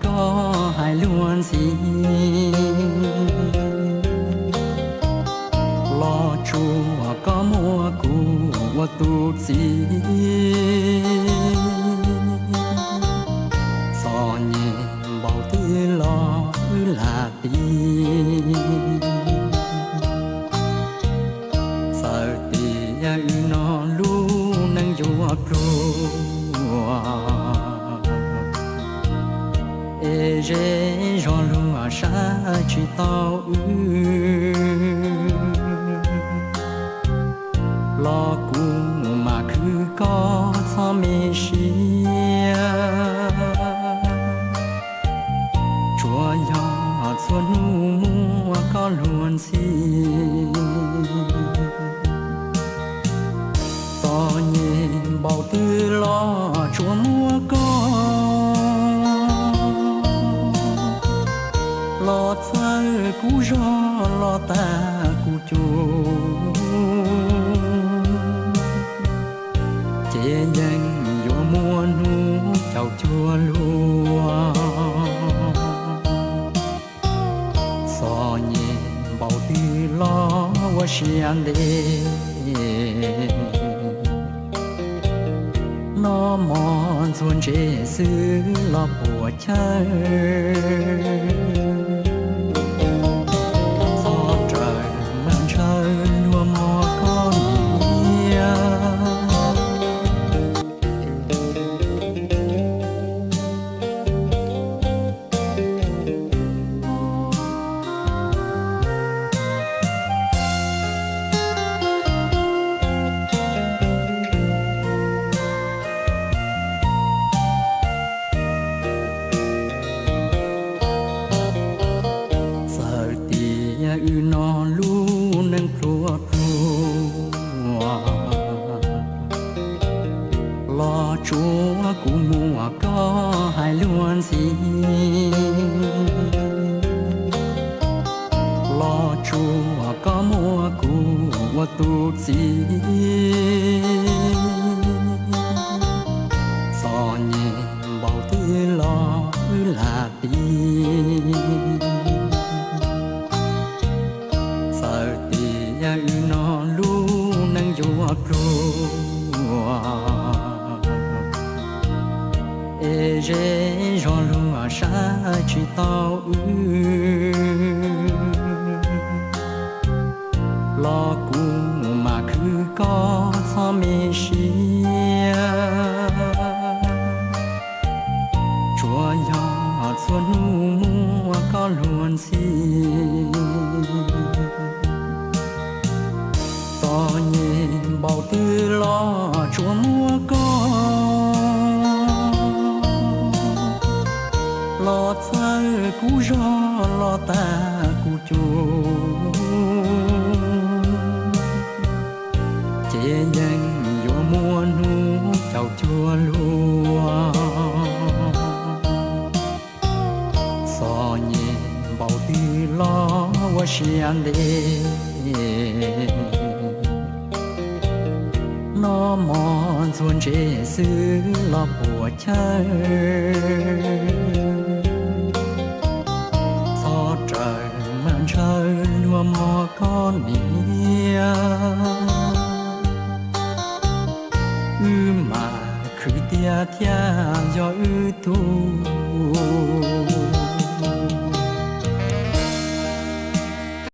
koj hais luag ntxhi, los tsuas koj muab kuv ua tus txiv. Txom nyem npaum twg los wb lam tiv, txawm tias wb no lub neej yuav pluag, es zej zog luag saib tsis taus wb, los kuv mam khwv koj txhob me siab. Tsuas yog txhua hnub muab koj luag ntxhi, txom nyem npaum twg los tsuas muab koj, los txhawb kuv zog los tag kuv cus, ces yeej yuav muaj hnub caum cuag luag. Txom nyem npaum twg los ua siab ntev, noj mov ntxuag ntses xwb los puas chawj. Txhob rawm mas ntshaw luag mog koj niam. Txawm tias wb no lub neej pluag pluag, los tsuas kuv muab koj hais luag ntxhi, los tsuas koj muab kuv ua tus txiv. Txom nyem npaum twg los wb lam tiv, txawm tias wb no lub neej yuav pluag, es zej zog luag saib tsis taus wb, los kuv mam khwv koj txhob me siab. Tsuas yog txhua hnub muab koj luag ntxhi, txom nyem npaum twg los tsuas muab koj, los txhawb kuv zog los tag kuv cus, ces yeej yuav muaj hnub caum cuag luag. Txom nyem npaum twg los ua siab ntev, noj mov ntxuag ntses xwb los puas chawj. Txhob rawm mas ntshaw luag mog koj niam.